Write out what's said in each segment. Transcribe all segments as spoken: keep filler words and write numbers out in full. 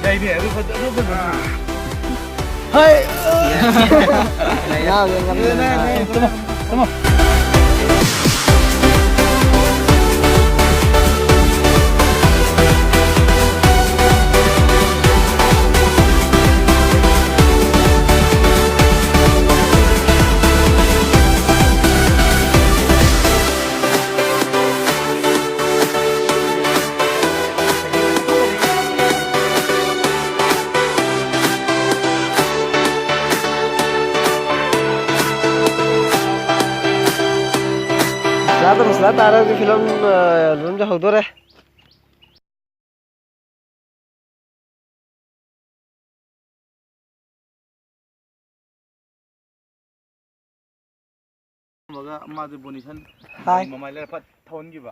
ꯌꯥꯏꯅꯦ, ꯑꯗꯨ ꯐꯖ-, ꯑꯗꯨ ꯐꯖ-, ꯍꯣꯏ꯫ ꯌꯥꯕ ꯉꯝꯗꯦ꯫ ꯅꯦ, ꯅꯦ, ꯅꯦ, ꯇꯨꯝꯃꯣ, ꯇꯨꯝꯃꯣ꯫ ꯃꯁꯂꯥ ꯇꯥꯔꯦ ꯍꯧꯖꯤꯛ ꯐꯤꯂꯝ, ꯑ, ꯐꯤꯂꯝꯁꯦ ꯍꯧꯗꯣꯔꯦ꯫ ꯑꯃꯒ ꯃꯥꯗꯤ ꯕꯣꯅꯤꯁꯟ ꯍꯥꯏ꯫ ꯃꯃꯥꯏ ꯂꯩꯔ ꯐꯠ ꯊꯧꯍꯟꯈꯤꯕ꯫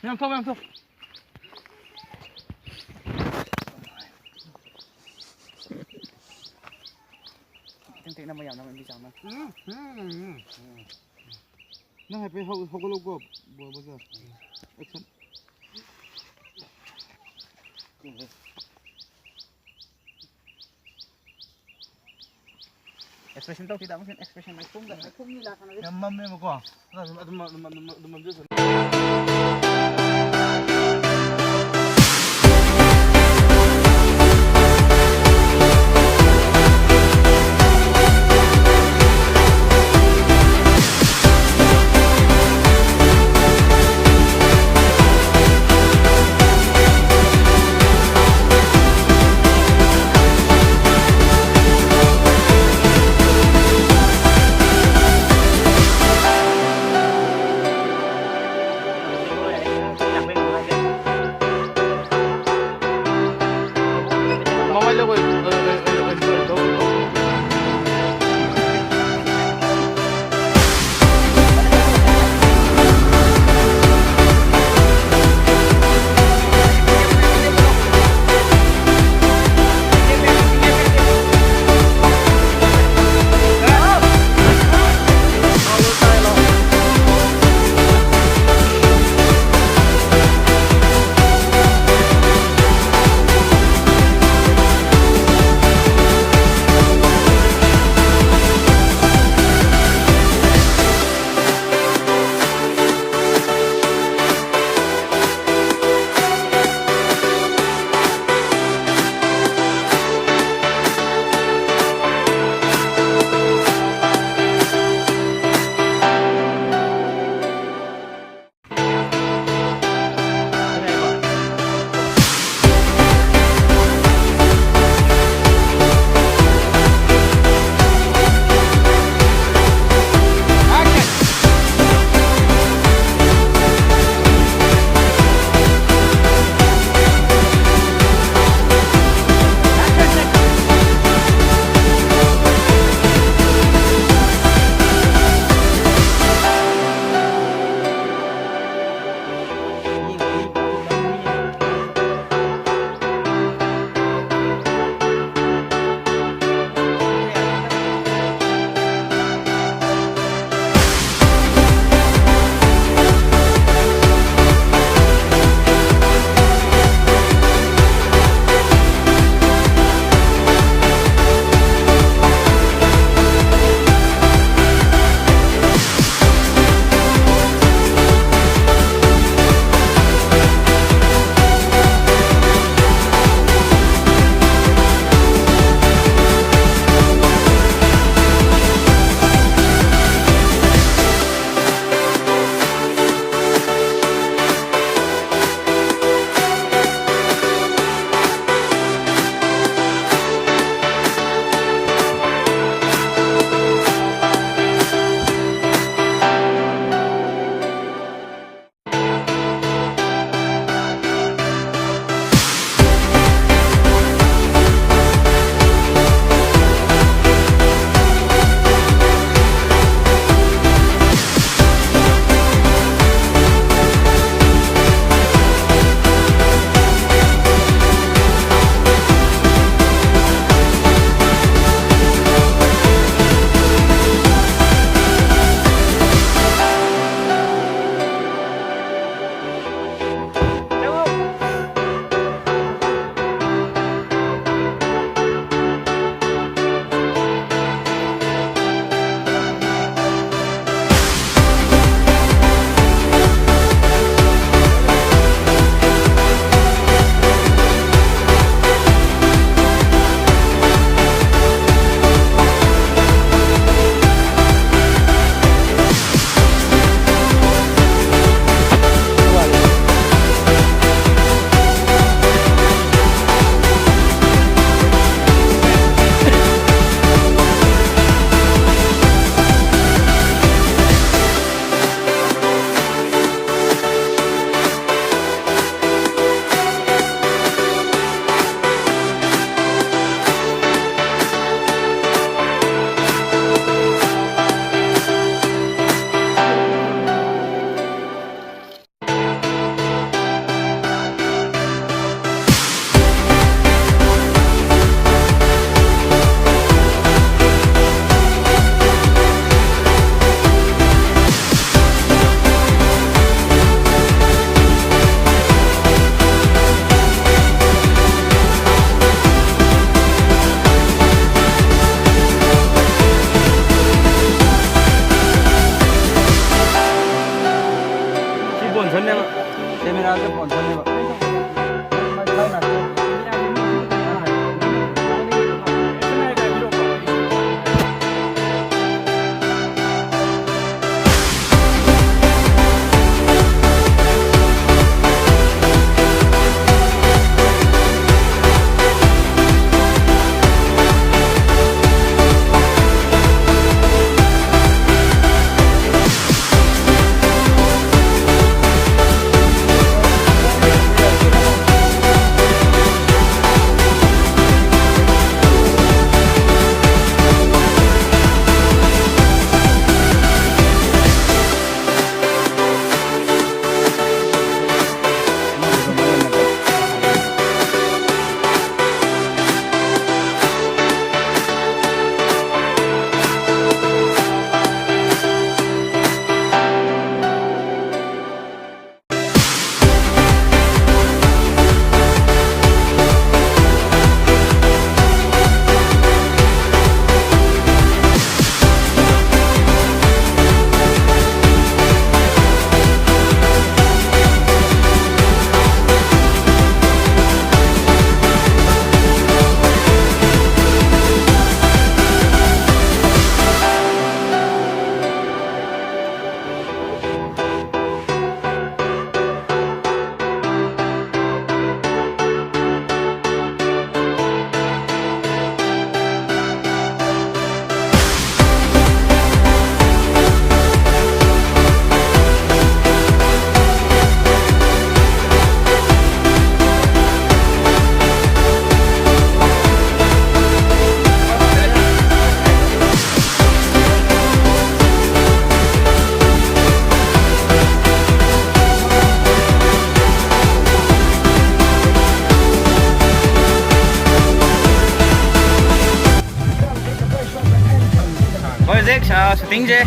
ꯃꯌꯥꯝ ꯊꯣꯛ, ꯃꯌꯥꯝ ꯊꯣꯛ꯫ ꯅꯝꯕ ꯌꯥꯝꯅ ꯃꯤ ꯆꯥꯝꯃ꯫ ꯎꯝ, ꯎꯝ, ꯎꯝ, ꯎꯝ꯫ ꯅꯪ ꯍꯥꯏꯐꯦꯠ ꯍꯧ-, ꯍꯧꯒꯠꯂꯛꯎꯀꯣ, ꯕꯣ-, ꯕꯣꯖ꯫ Action꯫ Expression ꯇꯧꯁꯤꯗ ꯑꯃꯨꯛ ꯍꯦꯟꯅ expression ꯃꯥꯏꯈꯨꯝꯗ꯫ ꯃꯥꯏꯈꯨꯝꯒꯤ ꯂꯥꯛꯀꯅꯣ꯫ ꯌꯥꯝ ꯃꯝꯃꯦꯕꯀꯣ꯫ ꯑꯗꯨꯝ, ꯑꯗꯨꯝ, ꯑꯗꯨꯝ, ꯑꯗꯨꯝ, ꯑꯗꯨꯝ ꯃꯝꯖꯁꯅꯨ꯫ ꯄꯣꯟꯁꯟꯅꯦꯕ꯫ ꯀꯦꯃꯦꯔꯥꯁꯦ ꯄꯣꯟꯁꯟꯅꯦꯕ꯫ ꯍꯣꯏ, ꯍꯧꯖꯤꯛ, ꯑ, ꯁꯨꯇꯤꯡꯁꯦ,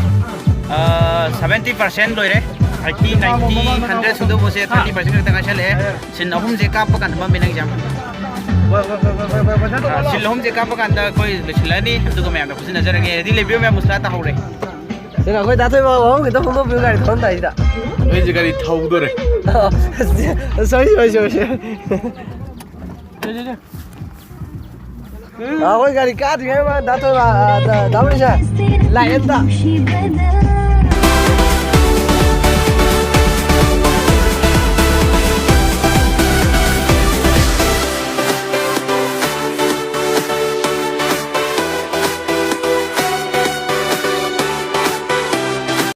ꯑ, ꯁꯚꯦꯟꯇꯤ ꯄꯥꯔꯁꯦꯟ ꯂꯣꯏꯔꯦ꯫ ꯑꯩꯠꯇꯤ, ꯅꯥꯏꯟꯇꯤ, ꯍꯟꯗ꯭ꯔꯦꯠ ꯁꯨꯗꯧꯕꯁꯦ ꯊꯥꯔꯇꯤ ꯄꯥꯔꯁꯦꯟ ꯈꯛꯇ ꯉꯥꯏꯁꯜꯂꯛꯑꯦ꯫ ꯁꯤꯟ ꯑꯍꯨꯝꯁꯦ ꯀꯥꯞꯄ ꯀꯥꯟꯗ ꯃꯝꯃꯦ ꯅꯪꯁꯦ ꯌꯥꯝ꯫ ꯑ, ꯁꯤꯟ ꯑꯍꯨꯝꯁꯦ ꯀꯥꯞꯄ ꯀꯥꯟꯗ ꯑꯩꯈꯣꯏ ꯂꯣꯏꯁꯤꯜꯂꯅꯤ, ꯑꯗꯨꯒ ꯃꯌꯥꯝꯗ ꯈꯨꯠꯁꯤꯟꯅꯖꯔꯒꯦ꯫ ꯔꯦꯗꯤ ꯂꯩꯕꯤꯌꯨ ꯃꯌꯥꯝ, ꯃꯨꯁꯂꯥ ꯇꯥꯍꯧꯔꯦ꯫ ꯁꯤꯅ ꯑꯩꯈꯣꯏ ꯗꯥ ꯊꯣꯏꯕ ꯃꯐꯝ ꯈꯤꯇ ꯐꯣꯡꯗꯣꯛꯄꯤꯌꯨ, ꯒꯥꯔꯤ ꯊꯧꯔꯝꯗꯥꯏꯁꯤꯗ꯫ ꯑꯩꯁꯦ ꯒꯥꯔꯤ ꯊꯧꯗꯣꯔꯦ꯫ Sorry, sorry, sorry, sorry. ꯑꯩꯈꯣꯏ ꯒꯥꯔꯤ ꯀꯥꯗ꯭ꯔꯤꯉꯩ ꯃꯃꯥꯡꯗ ꯗꯥ ꯊꯣꯏꯕ, ꯑ, ꯗꯥ, ꯗꯥ ꯃꯅꯤꯁꯥ, ꯂꯥꯛꯑꯦ ꯑꯝꯇ꯫